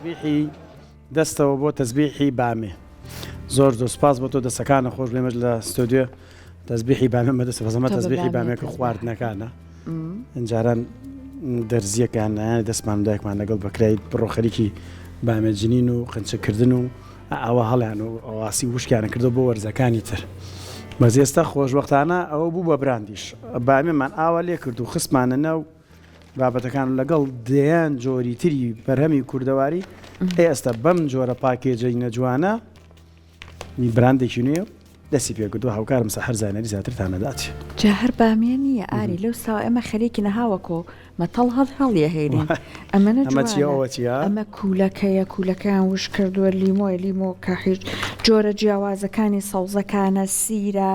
تەزبیحی دەستەوە بۆ تەزبیحی بامێ زۆر زۆر سپاس بۆ تۆ دەسەکانە خۆش بێمەش لە ستۆدیۆ تەزبیحی بامێ مەدەسە بەزەمە تەزبیحی بامێکە خواردنەکانە ئەنجاران دەرزیەکان نایانی دەستمان دایکمان لەگەڵ بەکرایت بڕۆ خەریکی بامێ جنین و قنچەکردن و ئەوە هەڵیان و ئەواسی وشکیانە کردو بۆ وەرزەکانی تر بەس ئێستا خۆشبەختانە ئەوە بوو بە براندیش بامێمان ئاوا لێ کرد و خستمانە ناو بابەتەکان لەگەڵ دەیان جۆری تری بەرهەمی کوردەواری ئێستا بەم جۆرە پاکێجەی نەجوانە براندێکی نوێ دەستی پێکردووە هاوکارم سەحەر زانیاری زیاترتان ئەدات. جا هەر بامیە نییە ئاری لەو ساوە ئێمە خەریکین هاوەکۆ مەتەڵ هەڵ هەڵیەهێنین ئەمەنە ئەمە چیە جوانە ئەوە چیە؟ ئەمە کوولەکەیە کوولەکەیان وشک کردووە لیمۆیە لیمۆ کە هیچ جۆرە جیاوازەکانی سەوزەکانە سیرە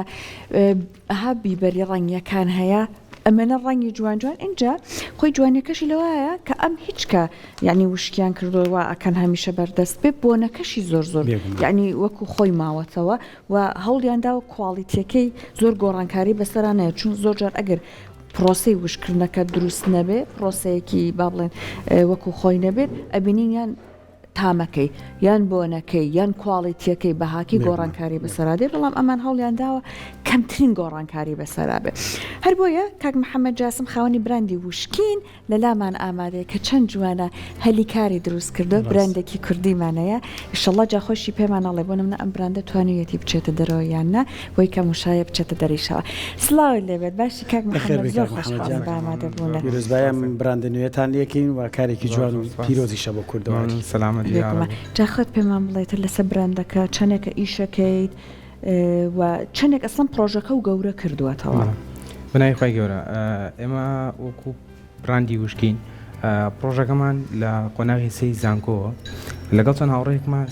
ها بیبەری ڕەنگیەکان هەیە ئەمەنە ڕەنگی جوان جوان ئینجا خۆی جوانیەکەشی لەوایە کە ئەم هیچ کە یعنی وشکیان کردووە وا ئەکەن هەمیشە بەردەست بێ بۆنەکەشی زۆر زۆر بێگومان. یعنی وەکو خۆی ماوەتەوە و هەوڵیان داوە کواڵیتیەکەی زۆر گۆڕانکاری بەسەرا نەیەت چون زۆر جار ئەگەر پرۆسەی وشکردنەکە دروست نەبێ پرۆسەیەکی با بڵێن وەکو خۆی نەبێت ئەبینین یان تامەکەی یان بۆنەکەی یان کواڵیتیەکەی بەهاکەی گۆڕانکاری بەسەرا دێ بەڵام ئەمان هەوڵیان داوە کەمترین گۆڕانکاری بەسەرا بێ هەر بۆیە کاک محەممەد جاسم خاوەنی براندی وشکین لە لامان ئامادەیە کە چەند جوانە هەلی کاری دروست کردووە براندێکی کوردیمانەیە ئیشەڵا جا خۆشی پێمان ئەڵێ بۆ نمونە ئەم براندە توانیویەتی بچێتە دەرەوە یان نا بۆی کە موشایە بچێتە دەریشەوە سڵاوت لێبێت باشی کاک بەخێر محەممەد بێی زۆر کاک محەممەد خۆشحاڵم گیان بە ئامادەبوونت. پیرۆزبایی ئەم براندە نوێیەتان لێکەین و کارێکی زۆر جوان زۆر و سپاس پیرۆزیشە بۆ کوردەواری. مەمنون سەلامەت بی بێگومان یاڕەبی. جا خۆت پێمان بڵێتر لەسەر براندەکە چەنێکە ئیشەکەیت و چەنێک ئەسڵەن پڕۆژەکەو گەورە کردووەتەوە؟ بەڵێ بەناوی خوای گەورە ئێمە وەکو براندی وشکین پڕۆژەکەمان لە قۆناغی سێی زانکۆوە لەگەڵ چەند هاوڕێیەکمان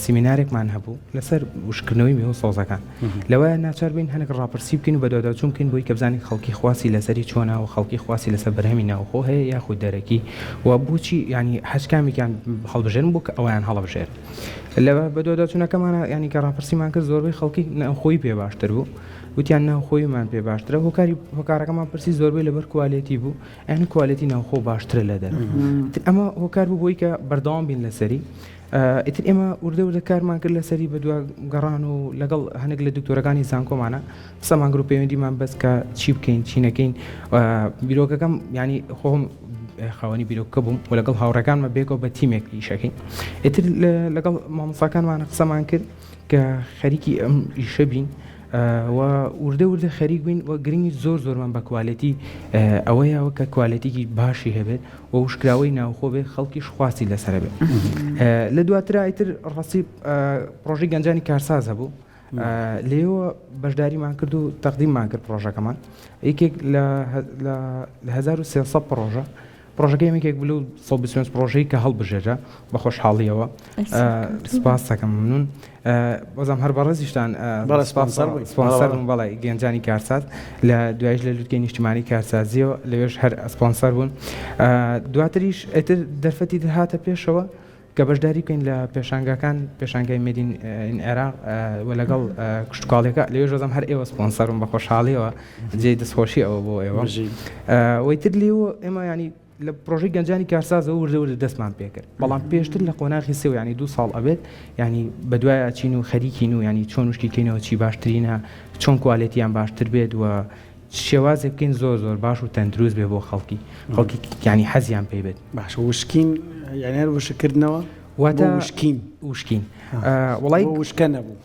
سیمینارێکمان هەبوو لەسەر وشکردنەوەی میوە و سەوزەکان لەوەیە ناچار بین هەنێک ڕاپرسی بکەین و بەدواداچوون بکەین بۆی کە بزانین خەڵکی خواستی لەسەری چۆنە و خەڵکی خواستی لەسەر بەرهەمی ناوخۆ هەیە یاخود دەرەکی و بۆچی ینی هەچ کامێکیان هەڵبژێرن بۆ کە ئەویان هەڵبژێرن لە بەدواداچوونەکەمانە ینی کە ڕاپرسیمان کرد زۆربەی خەڵکی ناوخۆی پێ باشتر بوو وتیان ناوخۆیمان پێ باشترە هۆکاری هۆکارەکەمان پرسی زۆربەی لەبەر کوالێتی بوو ئەیان کوالێتی ناوخۆ باشترە لە دەرەوە ئەمە هۆکار بوو بۆی کە بەردەوام بین لەسەری ئیتر ئێمە وردە وردە کارمان کرد لەسەری بە دوا گەڕان و لەگەڵ هەنێک لە دکتۆرەکانی زانکۆمانە قسەمان کرد و پەیوەندیمان بەس کە چی بکەین چی نەکەین بیرۆکەکەم ینی خۆم خاوەنی بیرۆکە بووم و لەگەڵ هاوڕێکانمە بێکەوە بە تیمێک ئیشەکەین ئیتر لەگەڵ مامۆستاکانمانە قسەمان کرد کە خەریکی ئەم ئیشە بین و وردە وردە خەریک بووین و گرنگی زۆر زۆرمان بە کوالێتی ئەوەیەوە کە کوالێتیکی باشی هەبێت و وشکراوەی ناوخۆ بێت خەڵکیش خواستی لەسەر بێت لە دواترا ئیتر ڕاستی پرۆژەی گەنجانی کارساز هەبوو لێوە بەشداریمان کرد و تەقدیممان کرد پرۆژەکەمان یەکێک لە 1300 پرۆژە پرۆژەکەی ئێمە یەکێک بوو لەو 125 پرۆژەی کە هەڵبژێرا بە خۆشحاڵیەوە سپاس دەکەم ممنون بەزام هەر بەڕێزیشتان بەڵێ سپۆنسەر بووین. سپۆنسەر بوون بەڵێ گەنجانی کارساز لە دوایش لە لوتکەی نیشتیمانی کارسازیەوە لەوێش هەر سپۆنسەر بوون دواتریش ئیتر دەرفەتی تر هاتە پێشەوە کە بەشداری بکەین لە پێشانگاکان پێشانگای made in عێراق و لەگەڵ کشتتوکاڵیەکە لەوێش وەزم هەر ئێوە سپۆنسەرم بە خۆشحاڵیەوە جێی دەستخۆشی ئەوە بۆ ئێوە وەیتر لێوە ئێمە ینی لە پرۆژەی گەنجانی کارسازەوە وردە وردە دەستمان پێکرد بەڵام پێشتر لە قۆناغی سێ ینی دو ساڵ ئەبێت ینی بەدوای ئەچین و خەریکین و ینی چۆن وشکی کەینەوە چی باشترینە چۆن کوالێتیان باشتر بێت و شێوازێک بکەین زۆر زۆر باش و تەندروست بێ بۆ خەڵکی خەڵکی یانی حەزیان پێی بێت. باشە وشکین یانی هەر وشک کردنەوە؟ واتە وشکین وشکین وڵی بۆ وشکە نەبوو؟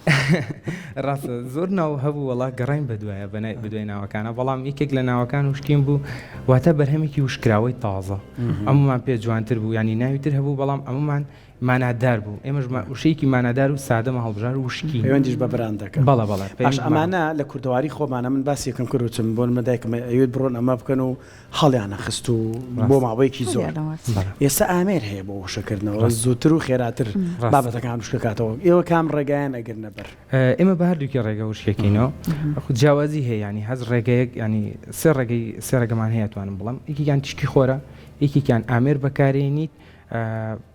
ڕاستە زۆر ناو هەبوو وەڵا گەڕاین بەدوایە بەنای بەدوای ناوەکانە بەڵام یەکێک لە ناوەکان وشکین بوو واتە بەرهەمێکی وشکراوەی تازە ئەممان پێ جوانتر بوو ینی ناوی تر هەبوو بەڵام ئەمەمان مانادار بوو ئێمەش وشەیەکی مانادار و سادەمان هەڵبژارد وشکی. پەیوەندیش بە براندەکە. بەڵێ بەڵێ باش ئەمانە لە کوردەواری خۆمانە من باسی یەکەم کرد وتم بۆ نمونە دایکم ئەیوت بڕۆن ئەمە بکەن و هەڵیان ئەخست و بۆ ماوەیەکی زۆر ئێستا ئامێر هەیە بۆ وشەکردنەوە زووتر و خێراتر بابەتەکان وشکەکاتەوە ئێوە کام ڕێگایان ئەگرنە بەر؟ ئێمە بە هەردووکی ڕێگە وشکەکەینەوە جیاوازی هەیە ینی هەز ڕێگەیەک ینی سێ ڕێگەی سێ ڕێگەمان هەیە توانم بڵم یەکێکیان تیشکی خۆرە یەکێکیان ئامێر بەکارێنیت.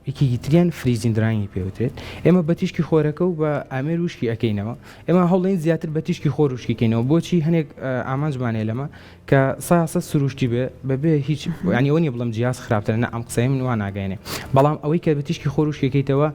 یەکێکی تریان freezing drying ی پێوترێت ئێمە بە تیشکی خۆرەکە و بە ئامێر وشکی ئەکەینەوە ئێمە هەوڵین زیاتر بە تیشکی خۆر وشکی کەینەوە بۆچی هەنێک ئامانجمانەیە لەمە کە ساسە سروشتی بێ بەبێ هیچ ینی ئەوە نیە بڵم جیاز خراپترە نە ئەم قسەی من وا ناگەێنێ بەڵام ئەوەی کە بە تیشکی خۆر وشکەکەیتەوە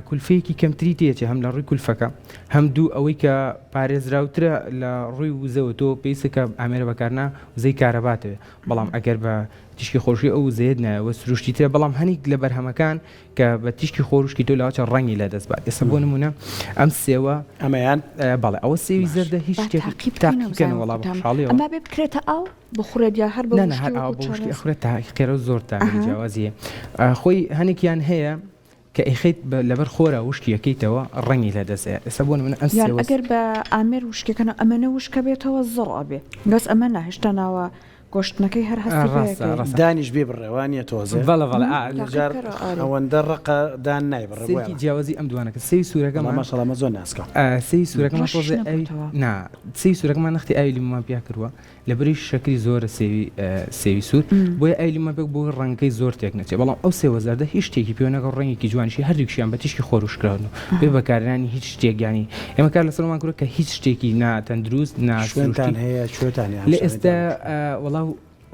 کولفەیەکی کەمتری تێچێ هەم لە ڕووی کولفەکە هەم دوو ئەوەی کە پارێزراوترە لە ڕووی وزەوە تۆ پێویستە کە ئامێرە بەکارنا وزەی کارەباتەوێ بەڵام ئەگەر بە تیشکی خۆشی ئەو وزەیەت نایە وە سروشتی ترە بەڵام هەنیک لە بەرهەمەکان کە بە تیشکی خۆروشکی تۆ لاوەچە ڕەنگی لە دەست بات ئێستا بۆ نمونە ئەم سێوە ئەمەیان بەڵێ ئەوە سێوی زەردە هیچ شتێک تاقی بکەنەوە وەڵا بە خۆشحاڵیەوە ئەمە بێ بکرێتە ئاو بخورێت یا هەر بە نا نا هەر ئاو بە وشکی ئەخورێت تاقیکەرەوە زۆر تامی جیاوازی هەیە خۆی هەنێکیان هەیە کە ئەیخەیت بە لەبەر خۆرا وشکی ئەکەیتەوە ڕەنگی لە دەست ئەیا ئێستا بۆ نمونە ئەم یان سێوە ئەگەر بە ئامێر وشکەکەنەوە ئەمەنە وشکە بێتەوە زڕ ئەبێ بەس ئەمە نا هێشتا ناوە گۆشتنەکەی هەر هەستی پێ ڕاستە ئەکەی. ڕاستە. دانیش بیبڕێ وانیە تۆزێ بەڵێ بەڵێ ئا تاقی جار بکەرەوە ئاری. ئەوەندە ڕەقە دان نایبڕێ بۆیە سێوی جیاوازی ئەم دوانەکە سێوی وەڵا سوورەکەمان ماشەڵا ئەمە زۆر ناسکە. ئا سێوی سوورەکەمان ڕەشیش تۆزێ ئاوی نەبووتەوە. نا سێوی سوورەکەمان نەختی ئاوی لیمۆمان پیا کردووە لەبری شەکری زۆرە سێوی سێوی سوور بۆیە ئاوی لیمۆ پێک بۆ ڕەنگەکەی زۆر تێک نەچێ بەڵام ئەو سێوە زەردە هیچ شتێکی پێوە نەکە ڕەنگێکی جوانیشی هەردووکیان بە تیشکی خۆر وشکراون و بێ بەکارهێنانی هیچ شتێک یانی ئێمە کار لەسەرمان کردووە کە هیچ شتێکی نا تەندروست نا شوێنتان سروشتی هەیە کوێتان هەیە لە ئەم ئێستا شوێنەتان؟ وەڵا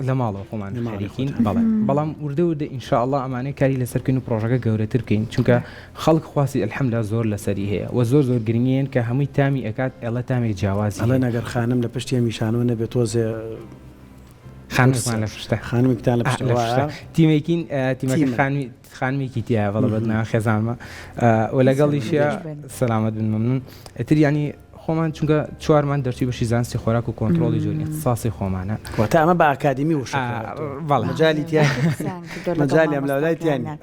لە ماڵەوە خۆمان لە ماڵی خەریکین خۆتان. بەڵێ بەڵام وردە وردە ان شاء اللە ئەمانەی کاری لەسەر بکەین و پڕۆژەکە گەورەتر بکەین چونکە خەڵک خواستی الحمدللە زۆر لەسەری هەیە وە زۆر زۆر گرنگیەن کە هەمووی تامی ئەکات ئێڵێ تامێک جیاوازی ئەڵێن هەیە. ئەگەر خانم لە پشتی ئەم ئیشانەوە نەبێ تۆزێ خانمێکمان قورسە. لە پشتە. خانمێکتان لە ئا پشتە لە پشتە وایە؟ تیمێکین تیمەکە تیمن. خانمی خانمێکی تیایە بەڵێ بەس ناوی خێزانمە وە لەگەڵیشیا سەلامەت بن. سەلامەت بن مەمنون ئیتر یانی خۆمان چونکە چوارمان دەرچووی بەشی زانستی خۆراک و کۆنترۆڵی جۆری ئیختیساسی خۆمانە. واتە ئەمە بە ئاکادیمی وشە کراوەتەوە. بەڵێ. مەجالی تیا مەجالی ئەملاولای تیا نییە.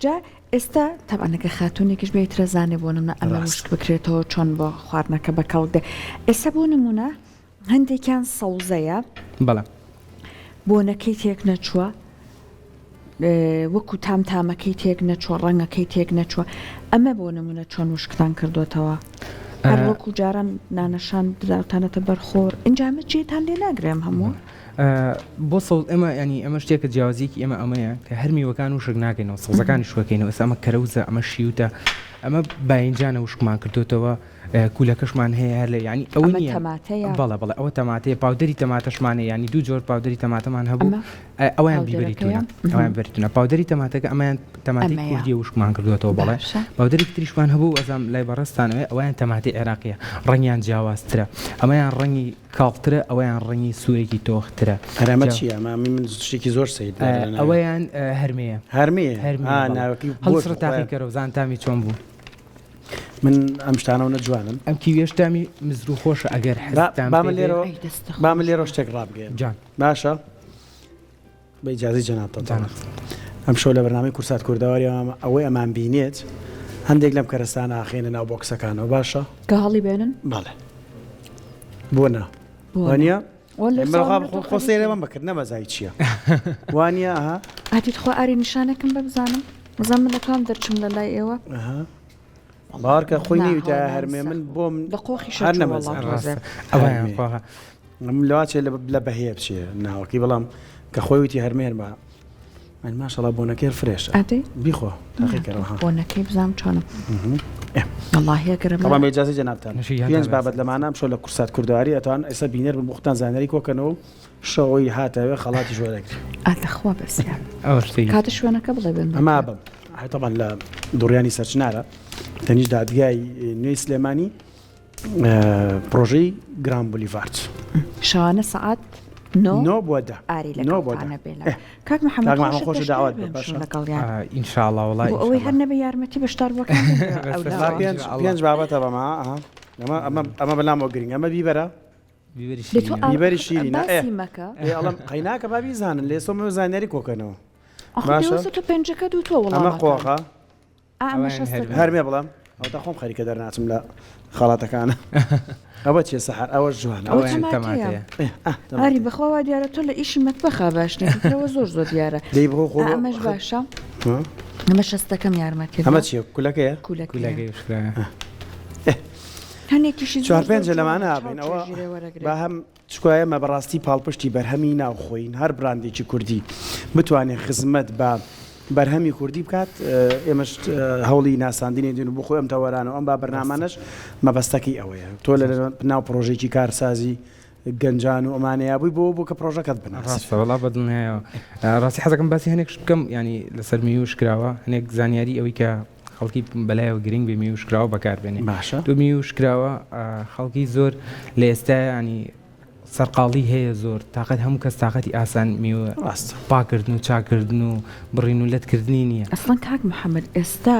جا ئێستا تەبعەن ئەگەر خاتوونێکیش بێ ئیتر ئەزانێ بۆ نمونە ئەمە وشک بکرێتەوە چۆن بۆ خواردنەکە بە کەڵک دێ. ئێستا بۆ نمونە هەندێکیان سەوزەیە. بەڵێ. بۆنەکەی تێک نەچووە. وەکو تام تامەکەی تێک نەچووە ڕەنگەکەی تێک نەچووە ئەمە بۆ نمونە چۆن وشکتان کردوتەوە هەر وەکو جاران نانەشان دراوتانەتە بەر خۆر ئینجا ئەمە جێتان لێ ناگرێم هەموو بۆ سەوز ئێمە ینی ئەمە شتێکە جیاوازیەکی ئێمە ئەمەیە کە هەر میوەکان وشک ناکەینەوە سەوزەکانی شوەکەینەوە ئێستا ئەمە کەرەوزە ئەمە شیوتە ئەمە باینجانە وشکمان کردوتەوە کولەکەشمان هەیە هەر لە یانی ئەوە ئەمە نییە تەماتەیە؟ بەڵێ بەڵێ ئەوە تەماتەیە powder ی تەماتەشمان هەیە یانی دوو جۆر powder ی تەماتەمان هەبوو ئەمە ئە- ئەویان بیبەری powder ەکەیە؟ تونە ئەویان بیبەری تونە powder ی تەماتەکە ئەمەیان تەماتەی ئەمەیە. کوردیە وشکمان کردووەتەوە بەڵێ باشە. powder ێکی تریشمان هەبوو ئەزام لای بەڕێزتانەوەی ئەویان تەماتەی عێراقیە ڕەنگیان جیاوازترە ئەمەیان ڕەنگی کاڵترە ئەویان ڕەنگی سوورێکی تۆخترە ئەرێ ئەمە جا- چییە ئەمە من شتێکی زۆر سەیر ئە، دیارە لە ناوی. ئەوەیان ئە، هەرمێیە هەرمێیە هەرمێیە ئا بەڵێ ناوەکەی بۆش هەڵسڕە بوو تاقی خۆیان. کەرەوە بزان تامی چۆن بوو من ئەم شتانەوە نە جوانن. ئەم کیویەش تامی مزر و خۆشە ئەگەر حەزتان با من پێ بێ. لێرەوە ئەی دەستە با من خۆش لێرەوە شتێک ڕابگەیەنم جان. باشە بە ئیجازەی جەنابتان جان. ئەم شەو لە بەرنامەی کورسات کوردەواری ئەمە ئەوەی ئەمان بینێت هەندێک لەم کەرەستانە ئاخێنە ناو بۆکسەکانەوە باشە کە هەڵی بێنن بەڵێ بۆ نا بۆ نا. وانە وەللە مرغا ساڵ خۆ تۆ خۆ سەیرە خەریکی. بەم بکرد نەمەزای چییە وانە ئەها ئادی تخوا ئاری نیشانێکم بە بزانم بزانم من دەتوانم دەرچم لە لای ئێوە ئەها باوەڕکە خۆی نا، نەیوتایە هەڵ هەرمێ من سەخت بۆم لە قۆخیشە هەر چوو نەمەزانی. وەڵا تۆزێ. ڕاستە ئەوەیان هەرمێ. قۆخە. من لەواچێ لە لە بەهەیە بچێ ناوەکەی بەڵام کە خۆی وتی هەرمێ هەرما من ماشەڵا بۆنەکەی هەر فرێشە ئادەی بیخۆ تاقیکەرەوە ها بۆنەکەی بزانم چۆنە ئێ. وەڵاهی ئەگەر ئەمە تەبعەن بە ئیجازەی جەنابتان نوشی گیانتان پێنج بێ. بابەت لەمانە ئەمشەو لە کورسات کوردەواری ئەتوان ئێستا بینەر بن بۆ خۆتان زانیاری کۆکەنەوە و شەوەی هاتەوێ خەڵاتیش وەرەگرن. ئا لەخوا بەسیە. ئەوە شتێکی کاتە شوێنەکە بڵێ بێن ئەما بم تەبعەن لە دوڕیانی سەرچنارە تەنیشت دادگای نوێی سلێمانی پرۆژەی گران بولیڤارد. شەوانە سەعات نۆ نۆ بۆ دە ئاری نۆ بۆ دە لەگەڵتانە بێ لە کاک محەممەد کاک محەممەد خۆشت خۆشت بەشدار داوات بێ بە ئەمشەو باشە لەگەڵیان ان شاء الله وەڵا بۆ ان ئەوەی شاء هەر الله نەبێ یارمەتی بەشداربووەکان بدرێ بەس ئەو بەس با لاوە. پێنج ان شاء الله پێنج بابەتە بەمە ئەها ئەمە ئەمە ئەمە بەلامەوە گرنگ ئەمە بیبەرە بیبەری لێ تۆ شیرینە ئا- بیبەری شیرینە ئێ باسی مەکە ئێ ئەڵێم قەیناکە با بیزانن لێ سۆمە زانیاری کۆکەنەوە ئاخۆ باشە پێویستە تۆ پێنجەکە دوو تۆ ئەمە وەڵامەکان قۆخە ئا ئەمە ئەوەیان شەستەکە هەرمێ. هەرمێ بڵێم ئەوەتا خۆم خەریکە دەرناچم لە خەڵاتەکانە ئەوە چیە سەحەر ئەوەش جوانە ئەوە ئەوەیان تەماتەیە تەماتەیە. ئێ، ئا، ئاری تەماتەیە. بەخوا وا دیارە تۆ لە ئیشی مەتبەخا باش نیت ئەوە زۆر زۆر دیارە دەی بخۆ خۆ ئا ئەمەش باشە ها؟ ئەمە شەستەکەم یارمەتی ئەمە دا چیە کولەکەیە کولەکەیە کولەکەی وشکراوە. ئێ، هەنێکیشی چوار زۆر زۆر پێنجە جوانە لەمانە چاو ئابین ئەوە چێژی لێ وەرەگرێ. با هەم چکا ئێمە بەڕاستی پاڵپشتی بەرهەمی ناوخۆین هەر براندێکی کوردی بتوانێ خزمەت بە. بەرهەمی کوردی بکات ئێمەش هەوڵی ناساندنی دێن و بۆ خۆی ئەم تەوەرانە و ئەم با بەرنامانەش مەبەستەکەی ئەوەیە تۆ لە ناو پرۆژێکی کارسازی گەنجان و ئەمانەیە بووی بۆ بۆ کە پرۆژەکەت بناسی. ڕاستە وەڵا بە دڵنیایەوە ڕاستی حەزەکەم باسی هەنێک شت بکەم یانی لەسەر میوش کراوە هەنێک زانیاری ئەوەی کە خەڵکی بەلایەوە گرنگ بێ میوش کراوە بەکاربێنێ باشە تۆ میوش کراوە خەڵکی زۆر لە ئێستا ینی سەرقاڵی هەیە زۆر تاقەت هەموو کەس تاقەتی ئاسان میوە ڕاستە پاکردن و چاکردن و بڕین و لەتکردنی نییە. ئەسڵەن کاک محمد ئێستا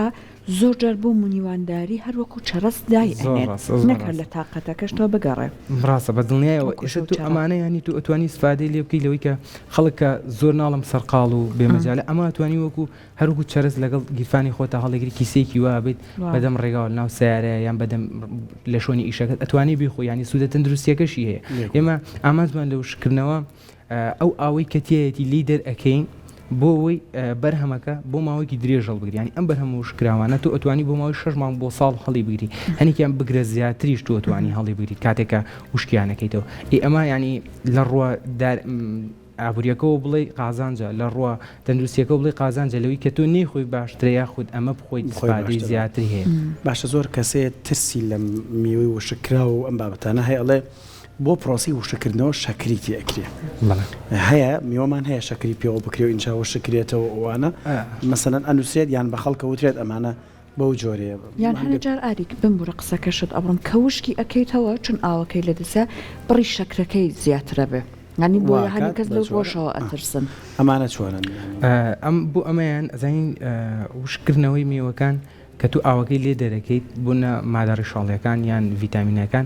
زۆر جار بۆ منیوانداری هەر وەکو چەرەس دای زۆر ئەنێن ڕاستە زۆر نەک هەر ڕاستە لە تاقەتەکەشتەوە بگەڕێ ڕاستە بە دڵنیایەوە وەکو ئێستا شەو تۆ چرا. ئەمانە یانی تۆ ئەتوانی ئیسفادەی لێ بکەی لەوەی کە خەڵک کە زۆر ناڵم سەرقاڵ و بێ مەجالە ئەمە ئەتوانی وەکو هەر وەکو چەرەس لەگەڵ گیرفانی خۆتا هەڵیگری کیسەیەکی وا بیت بەدەم ڕێگاوە لەناو سەیارەیە یان بەدەم لە شوێنی ئیشەکەت ئەتوانی بیخۆی یانی سوودە تەندروستیەکەشی هەیە ئێمە ئامانجمان لە وشککردنەوە ئەو ئاوەی کە تیایەتی لێی دەرئەکەین بۆ ئەوەی بەرهەمەکە بۆ ماوەیەکی درێژ هەڵبگری یانی ئەم بەرهەمە وشکراوانە تۆ ئەتوانی بۆ ماوەی شەش مانگ بۆ ساڵ هەڵی بگری هەنێکیان بگرە زیاتریش تۆ ئەتوانی هەڵی بگری کاتێک کە وشکیانەکەیتەوە ئێ ئەمە یانی لە ڕووە دار ئابووریەکەوە بڵێی قازانجە، لە ڕووە تەندروستیەکەوە بڵێی قازانجە، لەوەی کە تۆ نەیخۆی باشترە یاخود ئەمە بخۆیت بخۆی ئیسفادەی باشترە. زیاتری هەیە. باشە زۆر کەسێ ترسی لە میوەی وشک کراو و ئەم بابەتانە هەیە ئەڵێ بۆ پرۆسەی وشککردنەوە شەکری تێ ئەکرێ بەڵێ. هەیە میوەمان هەیە شەکری پێوە بکرێ و ئینجا وشک کرێتەوە ئەوانە مەسەلەن ئەنوسرێت یان بە خەڵک ئەوترێت ئەمانە بەو جۆرەیە یان هەنێ جار ئاریک بمبورە قسەکەشت ئەبڕم کە وشکی ئەکەیتەوە چون ئاوەکەی لە دەسە بڕی شەکرەکەی زیاترە بێ یانی بۆیە هەنێ واکات کەس بە لەو جۆرە بۆشەوە ئەترسن. ئەمانە چۆنن یانی. ئەم بۆ ئەمەیان ئەزانین وشک کردنەوەی میوەکان کە تۆ ئاوەکەی لێ دەرەکەیت بۆنە مادە ڕیشاڵیەکان یان ڤیتامینەکان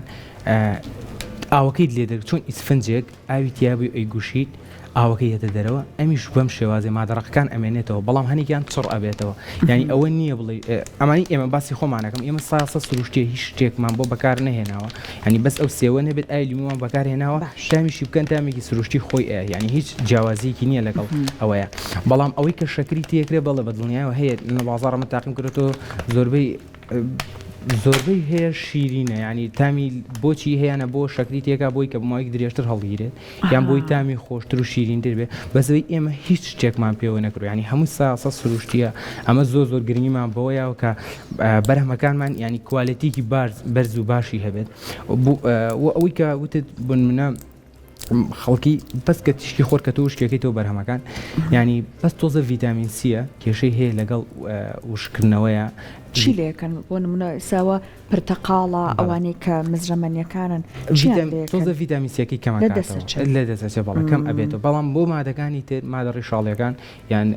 ئاوەکەیت لێ دەر چۆن ئیسفنجێک ئاوی تیابووی ئەیگوشیت ئاوەکەی یەتە دەرەوە ئەمیش بەم شێوازەی مادە ڕەقەکان ئەمێنێتەوە بەڵام هەنێکیان چڕ ئەبێتەوە یانی ئەوە نییە بڵێ ئەمانی ئێمە باسی خۆمانەکەم ئێمە ساسە سروشتیە هیچ شتێکمان بۆ بەکار نەهێناوە ینی بەس ئەو سێوە نەبێت ئاوی لیمۆمان بەکار هێناوە تامیشی بکەن تامێکی سروشتی خۆی ئەیە یانی هیچ جیاوازیەکی نییە لەگەڵ ئەوەیە بەڵام ئەوەی کە شەکری تێکرێ بەڵێ بە دڵنیایەوە هەیە لە بازاڕ من تاقیم کردۆتەوە زۆربەی زۆربەی هەیە شیرینە یانی تامی بۆچی هەیەە بۆ شەکری تێکا بۆی کە بۆ ماوەیەکی درێژتر هەڵگیرێت یان بۆی تامی خۆشتر و شیرینتر بێ بەس ئەوەی ئێمە هیچ شتێکمان پێوە نەکرد ینی هەموو ساسە سروشتیە ئەمە زۆر زۆر گرنگیمان بەوە یاوە کە بەرهەمەکانمان ینی کوالێتیکی بارز بەرز و باشی هەبێت و ئەوەی کە وتت بنمونە خەڵکی بەس کە تیشکی خۆر کە تۆ وشکەکەیتەوە بەرهەمەکان ینی بەس تۆزە ڤیتامین سیە کێشەی هەیە لەگەڵ وشکردنەوەیە چی لێکەن بۆ نمونە ساوە پرتەقاڵە ئەوانەی کە مزرەمەنیەکانن چیان لێکەن؟ تۆزە ڤیتامین سیەکەی کەم لە ئەکاتەوە دەسەچێت. لە دەسەچێت بەڵێ کەم ئەبێتەوە بەڵام بۆ مادەکانی تر مادە ڕیشاڵیەکان یان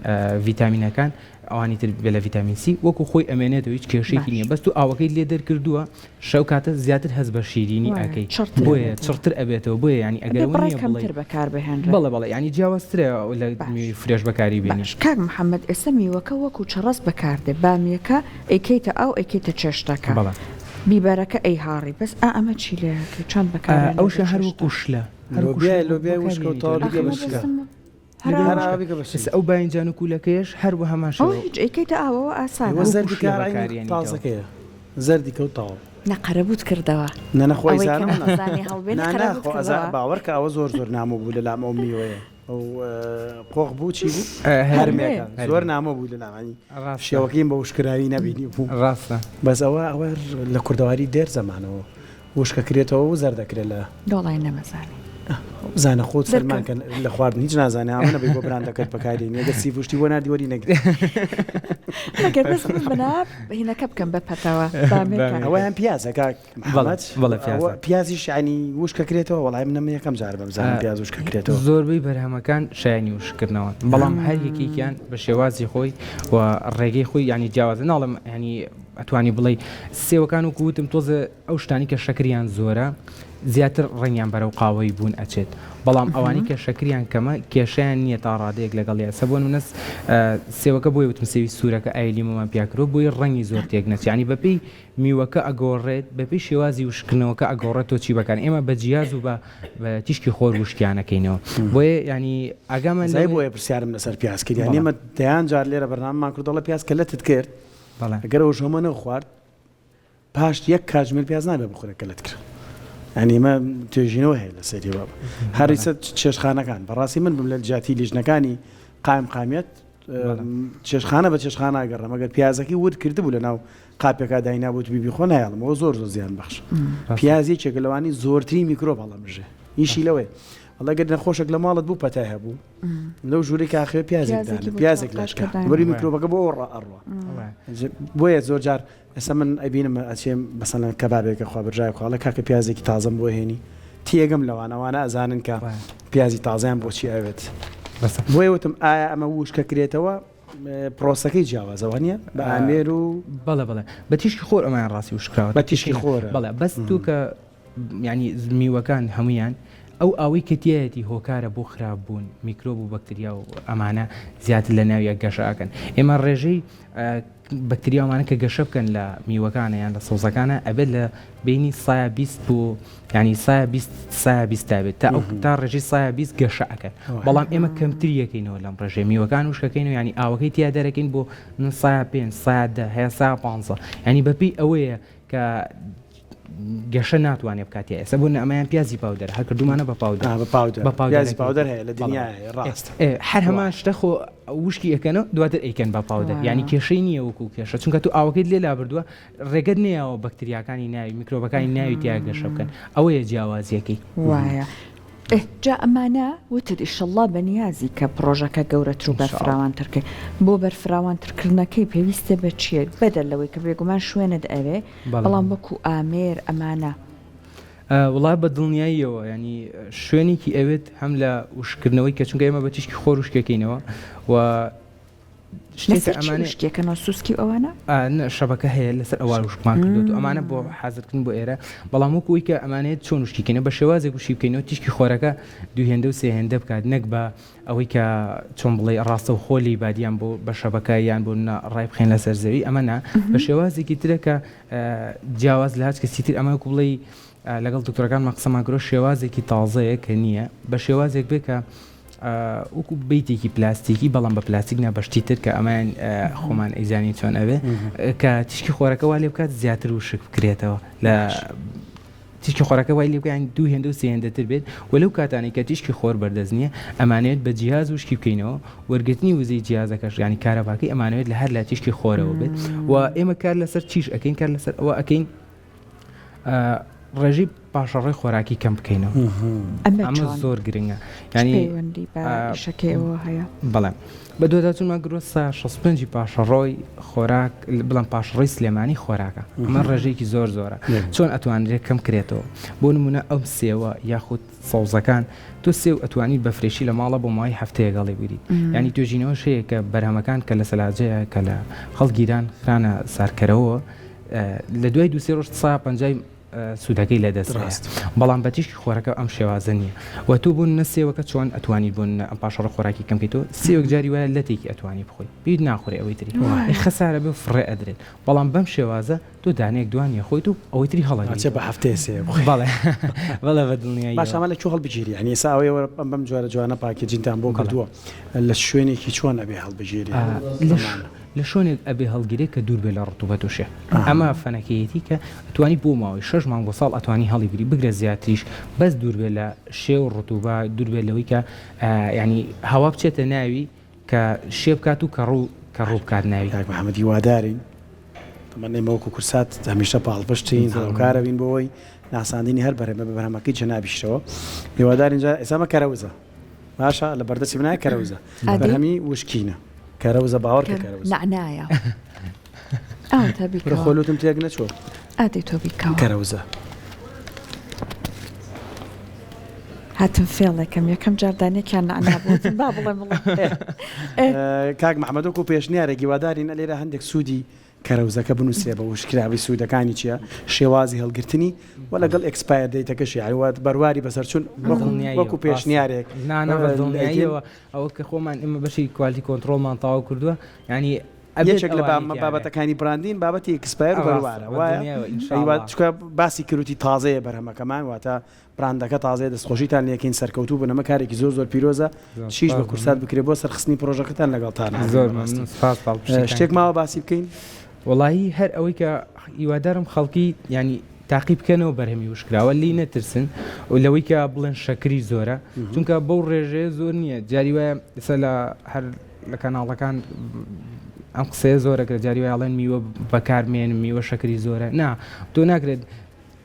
ڤیتامینەکان ئەوانی تر بێ لە ڤیتامین سی وەکو خۆی ئەمێنێتەوە هیچ کێشەیەکی باش. نییە بەس تو ئاوەکەیت لێ دەرکردووە شەو کاتە زیاتر هەست بە شیرینی وایە ئەکەی چڕتر بۆیە ئەبێتەوە. چڕتر ئەبێتەوە بۆیە یانی ئەگەر ئەبێ ئەوە بڕێ نییە بڵێی کەمتر بەکار بهێنرێ. بەڵێ بەڵێ یانی جیاوازترە لە باش. میوەی fresh بەکاری بێنی. باش کاک محمد ئێستا میوەکە وەکو چەڕەس بەکاردێ بامیەکە ئەیکەیتە ئاو ئەیکەیتە چێشتەکە بەڵێ. بیبەرەکە ئەیهاڕی بەس ئا ئەمە چی لێ ئەکەی چۆن بەکارێنرێ ئەوشە لە هەر چێشتە؟ وەکو شلە هەر وەکو لۆبیای شلە لۆبیای وشکە و بەکاری تەواو بێنیتەوە. بیکە ئاخ بە ئەمە شلە. بەسم هەر لۆبیای ئاو هەر ئاوا بیکە بە ئێستا شلە. ئەو باینجان و کوولەکەیەش هەر بە هەمان ئەوە شێوە. هیچ ئەیکەیتە ئاوەوە ئاسانە. ئێوە وەکو زەردی شلە کە عەینی بەکارێنیتەوە. تازەکەیە زەردی کەوت تەواو. نا قەرەبووت کردەوە نا نا خۆ ئەوەی کە ئەیزانم نا نەتزانی هەڵبێنی نا نا قەرەبووت خۆ ئەزا کردەوە. باوەڕکە ئەوە زۆر زۆر نامۆ بوو لەلام ئەو میوەیە ئەو قۆخ بوو چی بوو هەرمێکە هەرمێکە زۆر نامۆ بوو لەلام ینی شێوەکەیم بە وشکراوی نەبینی بوو ڕاستە بەس ئەوە ئەوە لە کوردەواری دێر زەمانەوە وشکە کرێتەوە و زەردەکرێت لە دۆڵای نەمەزانی بزانە خۆت فەرمان کەن لە خواردن هیچ نازانێ ئەمە نەبی بۆ براندەکەت بەکاری ئەگەر سیفشتی بۆ ناردی وەری نەگری مەگەر بەس من بنا هینەکە بکەم بە پەتەوە بامێکە. ئەوەیان پیازە کاک محەممەد بەڵێ پیازە. پیازیش یعنی وشکە کرێتەوە وەڵای منە من یەکەم جار بەم زانم پیاز وشکە کرێتەوە. زۆربەی بەرهەمەکان شایەنی وشککردنەوەن بەڵام هەر یەکێکیان بە شێوازی خۆی و ڕێگەی خۆی یعنی جیاوازە ناڵێم یعنی ئەتوانی بڵێی سێوەکان وەکو وتم تۆزێ ئەو شتانی کە شەکریان زۆرە زیاتر ڕەنگیان بەرەو قاوەیی بوون ئەچێت بەڵام ئەوانەی کە شەکریان کەمە کێشەیان نییە تا ڕادەیەک لەگەڵ یاسا بۆ نمونە سێوەکە بۆیە وتم سێوی سوورەکە ئاوی لیمۆمان پیا کردووە بۆی ڕەنگی زۆر تێک نەچێت یانی بەپێی میوەکە ئەگۆڕێت بەپێی شێوازی وشکردنەوەکە ئەگۆڕێت تۆ چی بەکار ئێمە بە جیاز و بە تیشکی خۆر وشکیانەکەینەوە بۆیە ینی ئاگامان زای بۆیە پرسیارم لەسەر پیاز کرد یانی ئێمە دەیان جار لێرە بەرنامەمان کرد دەڵێ پیاز کە لەتت کرد ئەگەر ئەو ژەمە نەخوارد پاش یەک کاتژمێر پیاز نابێ بخورێ کە لەت کرد یانی ئێمە توێژینەوە هەیە لەسەری بابە هەریسە چێشخانەکان بەڕاستی من بم لە جیاتی لیژنەکانی قایم قامیەت. چێشخانە بە چێشخانە ئەگەڕێم ئەگەر پیازەکەی ورد کردبوو لە ناو قاپێکا داینابوو وتبی بیخۆ نایەڵم ئەوە زۆر زۆر زیان بەخشە پیاز یەکێکە لەوانەی زۆرترین میکرۆب هەڵەمژێ ئیشی لەوەیە ئەڵێ گەر نەخۆشێک لە ماڵت بوو پەتای هەبوو لەو ژووری کاخێ پیازێک دانە پیازێک لاشکە بەری میکرۆبەکە بۆ ئەوڕا ئەڕوا بۆیە زۆر جار ئێستا من ئەبینم ئەچێم مەسەلەن کەبابێکە خوا برژای خوا ئەڵێ کاکە پیازێکی تازەم بۆ هێنی تێگەم لەوان ئەوانە ئەزانن کە پیازی تازەیان بۆچی ئەوێت بۆیە وتم ئایا ئەمە وشکە کرێتەوە پرۆسەکەی جیاوازە وانە بە ئامێر و بەڵێ بەڵێ بە تیشکی خۆر ئەمایان ڕاستی وشکراوە بە تیشکی خۆر بەڵێ بەس تو کە ینی میوەکان هەمویان ئەو ئاوەی کە تیایەتی هۆکارە بۆ خراپ بوون میکرۆب و بەکتریا و ئەمانە زیاتر لە ناویە گەشە ئەکەن ئێمە ڕێژەی بەکتریا و ئەمانە کە گەشە بکەن لە میوەکانە یان لە سەوزەکانە ئەبێت لە بینی سایە 20 بۆ ینی سایە 20 سایە 20 تا بێت تا ئەو تا ڕێژەی سایە 20 گەشە ئەکەن بەڵام ئێمە کەمتر یەکەینەوە لەم ڕێژەی میوەکان وشکەکەین و ینی ئاوەکەی تیا دەرەکەین بۆ سایە 5 سایە 10 هەیە سایە 15 ینی بەپێی ئەوەیە کە گەشە ناتوانێت بکات تیا ئێستا بۆ ئەمەیان پیازی powder هەر کردومانە بە powder بە powder بە powder پیازی powder هەیە لە دنیا هەیە ڕاست هەر هەمان شتە خۆ وشکی ئەکەنەوە دواتر ئەیکەن بە powder یعنی کێشەی نییە وەکو کێشە چونکە تو ئاوەکەیت لێ لابردووە ڕێگەت نەیاوە بەکتریاکانی ناوی میکرۆبەکانی ناوی تیا گەشە بکەن ئەوەیە جیاوازیەکەی وایە. ئێ جا ئەمانە وتت ئیشەڵڵا بەنیازی کە پڕۆژەکە گەورەتر و بەرفراوانتر کەی، بۆ بەرفراوانتر کردنەکەی پێویستە بە چییەک بەدەر لەوەی کە بێگومان شوێنت ئەوێ بەڵام وەکو ئامێر ئەمانە؟ وەڵا بە دڵنیاییەوە یانی شوێنێکی ئەوێت هەم لە وشککردنەوەی کە چونکە ئێمە بە تیشکی خۆر وشکەکەینەوە و شتێکە ئەمانە شتێکەنەوە سوسکی و ئەوانە؟ شەبەکە هەیە لەسەر ئەوە وشکمان کردووە ئەمانە بۆ حازرکردن بۆ ئێرە بەڵام وەکو ئەوی کە ئەمانەیە چۆن وشکی کەینەوە بە شێوازێک وشکی بکەینەوە تیشکی خۆرەکە دوو هێندە و سێ هێندە بکات نەک بە ئەوەی کە چۆن بڵێ ڕاستەوخۆ لێی بات یان بۆ بە شەبەکە یان بۆ نە ڕای بخەین لەسەر زەوی ئەمە نا بە شێوازێکی ترە کە جیاواز لە هەچ کەسی تر ئەمە وەکو بڵێی لەگەڵ دکتۆرەکانمان قسەمان کردووە شێوازێکی تازەیە کە نییە بە شێوازێک بێ کە وەکو بیتێکی پلاستیکی بەڵام بە پلاستیک نا بە شتی تر کە ئەمەیان خۆمان ئەیزانین چۆن ئەبێ کە تیشکی خۆرەکە وا لێ بکات زیاتر وشک بکرێتەوە لە تیشکی خۆرەکە وای لێ بکات دوو هێندە و سێ هێندەتر بێت و لەو کاتانەی کە تیشکی خۆر بەردەست نییە ئەمانەوێت بە جیهاز وشکی بکەینەوە وەرگرتنی وزەی جیازەکەش یانی کارەباکەی ئەمانەوێت لە هەر لە تیشکی خۆرەوە بێت و ئێمە کار لەسەر چیش ئەکەین کار لەسەر ئەوە ئەکەین ڕێژەی پاشەڕۆی خۆراکی کەم بکەینەوە ئەمە زۆر گرنگە ینی پەیوەندی بە ئیشەکەیەوە هەیە بەڵێ بە دواداچوونمان گرۆ 65 پاشەڕۆی خۆراک بڵام پاشەڕۆی سلێمانی خۆراکە ئەمە ڕێژەیەکی زۆر زۆرە چۆن ئەتوانرێت کەم کرێتەوە بۆ نمونە ئەو سێوە یاخود سەوزەکان تۆ سێو ئەتوانیت بە fresh ی لە ماڵە بۆ ماوەی هەفتەیەک هەڵیبگریت یانی توێژینەوەش هەیە کە بەرهەمەکان کە لە سەلاجەیە کە لە هەڵگیران خرانە سارکەرەوە لە دوای دوو سێ ڕۆژ سا پەنجای سوودەکەی لە دەست ڕاست بەڵام بە تیشکی خۆرەکە ئەم شێوازە نییە و تۆ بۆ نە سێوەکە چۆن ئەتوانیت بۆ ئەم پاشەڕە خۆراکی کەم بکەیتەوە سێوەک جاری وایە لەتێکی ئەتوانی بخۆی بیت ناخورێ ئەوەی تری خەسارە بێ فڕێ ئەدرێت بەڵام بەم شێوازە تۆ دانەیەک دوان یەخۆیت و ئەوەی تری هەڵەگریت. ئەچێ بە هەفتەیە سێ بخۆی. بەڵێ بەڵێ بە دڵنیاییەوە. باشە ئەمە لە کوێ هەڵبگیری یانی ئێستا ئەوەی ئێوە ئەم بەم جۆرە جوانە packaging تان بۆ کردووە لە شوێنێکی چۆن ئەبێ هەڵبگیرێ ئەمانە؟ لە شوێنێک ئەبێ هەڵگیرێ کە دوور بێ لە ڕتوبەت و شێ ئەمە فەنەکەیەتی کە ئەتوانی بۆ ماوەی شەش مانگ بۆ ساڵ ئەتوانی هەڵیگری بگرە زیاتریش بەس دوور بێ لە شێ و ڕتوبە دوور بێ لەوەی کە یانی هەوا بچێتە ناوی کە شێ بکات و کەڕوو کەڕوو بکات ناوی. کاک محمد هیوادارین تەمەن ئێمە وەکو کورسات هەمیشە پاڵپشتین هاوکارە بین بۆ ئەوەی ناساندنی هەر بەرهەمە بە بەرهەمەکەی جەنابیشتەوە هیوادارین جا ئێستا مە کەرەوزە باشە لە بەردەستی منایە کەرەوزە بەرهەمی وشکینە کەرەوزە باوەڕ کە کەرەوزە نەعنایە ئاو تا بیکەوە خۆ لوتم تێک نەچووە ئادەی تۆ بیکەوە کەرەوزە هاتم فێڵێکم یەکەم جار دانێکیان نەعنا بوو وتم با بڵێم بڵێم. کاک محمد وەکو پێشنیارێک هیوادارین لێرە هەندێک سوودی کەرەوزەکە بنووسرێ بە وشکراوی سوودەکانی چییە شێوازی هەڵگرتنی و لەگەڵ expire date ەکەشی یانی وات بەرواری بەسەرچوون وەکو پێشنیارێک نا نا بە دڵنیاییەوە ئەوە کە خۆمان ئێمە بەشی quality control مان تەواو کردووە یانی یەکێک لە بابەتەکانی branding بابەتی expire و بەروارە وایە چونکە باسی کروتی تازەیە بەرهەمەکەمان واتە براندەکە تازەیە دەستخۆشیتان لێکەین سەرکەوتوو بن ئەمە کارێکی زۆر زۆر پیرۆزە چیش بە کورسات بکرێ بۆ سەرخستنی پرۆژەکەتان لەگەڵتان زۆر مەمنون سپاس پاڵپشتیتان شتێک ماوە باسی بکەین؟ وەڵایی هەر ئەوەی کە هیوادارم خەڵکی یانی تاقی بکەنەوە بەرهەمی وشکراوە لێی نەترسن و لەوەی کە بڵێن شەکری زۆرە چونکە بەو ڕێژەیە زۆر نییە جاری وایە ئێستا لە هەر. لە کەناڵەکان ئەم قسەیە زۆرە کرێت جاری وای ئەڵێن میوە بەکارمێن میوە شەکری زۆرە نا تۆ ناکرێت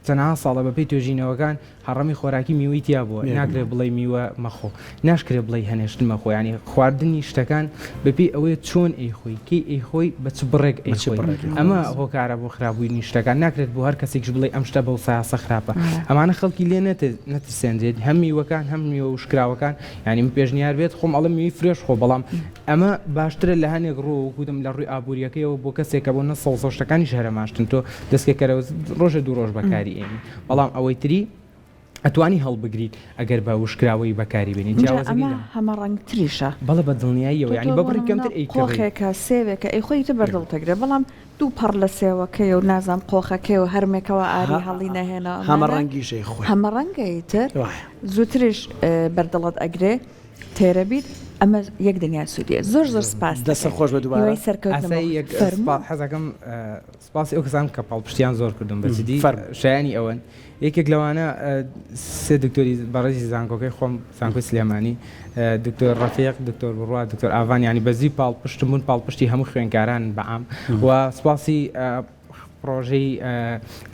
چەنەها ساڵە بەپێی توێژینەوەکان هەڕەمی خۆراکی میوەی تیا بووە ناکرێت بڵێی میوە مەخۆ ناشکرێت بڵێی هەنێشتن مەخۆ یانی خواردنی شتەکان بەپێی ئەوەیە چۆن ئەیخۆی کەی ئەیخۆی بە چ بڕێک ئەیخۆی ئەمە هۆکارە بۆ خراپبوونی شتەکان ناکرێت بۆ هەر کەسێکیش بڵێی ئەم شتە بەو سایەسە خراپە ئەمانە خەڵکی لێ نەترسێنرێت هەم میوەکان هەم میوە وشکراوەکان یانی من پێشنیار بێت خۆم ئەڵێم میوەی fresh خۆ بەڵام ئەمە باشترە لە هەنێک ڕوو وەکو وتم لە ڕووی ئابووریەکەیەوە بۆ کەسێک کە بۆ نە سەوزە و شتەکانیش هەرەماشتن تۆ دەستکە کەرەوز ڕۆژێ دوو ڕۆژ بەکاری ئێنی بەڵام ئەوەی تری ئەتوانی هەڵبگریت ئەگەر بە وشکراوەیی بەکاری بێنی ئینجا جیاوازەکەی ئەمە لە هەمەڕەنگتریشە. بەڵێ بە تۆ دڵنیاییەوە تۆ یانی بە بۆ بڕی نموونە کەمتر ئەیکڕی. قۆخێکە سێوێکە ئەیخۆی ئیتر بەر دڵت ئەگرێ بەڵام دوو پەڕ لە سێوەکەی و نازانم قۆخەکەی و هەرمێکەوە ئاری هەڵی نەهێنا هەمە ئەمانە ڕەنگیش ئەیخۆی. هەمەڕەنگە ئیتر وایە. زووتریش بەر دڵت ئەگرێ. تێرە بیت ئەمە یەک دنیا سوودیە زۆر زۆر سپاست دەستت دەکەین خۆش بێ دووبارە. هیوای سەرکەوتنم بۆ ئاسایی یەک فەرموو. حەزەکەم سپاسی ئەو کەسانە بکەم پاڵپشتیان زۆر کردوم بە جدی فەرموو. شایانی ئەوەن یەکێک لەوانە سێ دکتۆری بەڕێزی زانکۆکەی خۆم زانکۆی سلێمانی دکتۆر ڕەفیق دکتۆر بڕوا دکتۆر ئاڤان یانی بەزی پاڵپشتم بوون پاڵپشتی هەموو خوێنکارانن بە عام و سپاسی پڕۆژەی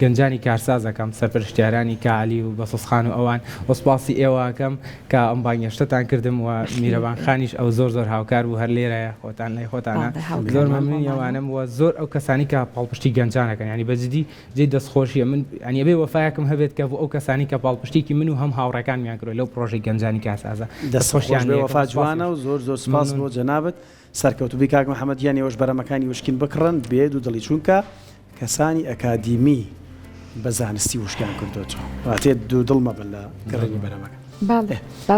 گەنجانی کارساز ئەکەم، سەرپەرشتیارانی کاعەلی و بەسۆز خان و ئەوان و سوپاسی ئێوە ئەکەم کە ئەم بانگهێشتەتان کردم و میرەبان خانیش ئەو زۆر زۆر هاوکار بوو هەر لێرەیە خۆتان لای خۆتانە زۆر مەمنونی ئەوانەم و زۆر ئەو کەسانی کە پاڵپشتی گەنجان ئەکەن یانی بە جدی جێی دەستخۆشیە من یانی ئەبێ وەفایەکم هەبێت کە بۆ ئەو کەسانی کە پاڵپشتیکی من و هەم هاوڕێکانمیان کردوە لەو پڕۆژەی گەنجانی کارسازە دەست خۆش دەستخۆشیان بێ لێ ئەکەم وەفا سوپاسیان جوانە و زۆر زۆر سوپاس مەمنون. بۆ جەنابت. سەرکەوتوبی کاک محمد گیان ئێوەش بەرەمەکانی وشکین بکڕن بێ دوو دڵی چونکە کەسانی ئەکادیمی بە زانستی وشکیان کردۆتەوە واتێ دوو دڵ مەبن لە کڕینی بەرەمەکە. بەڵێ با.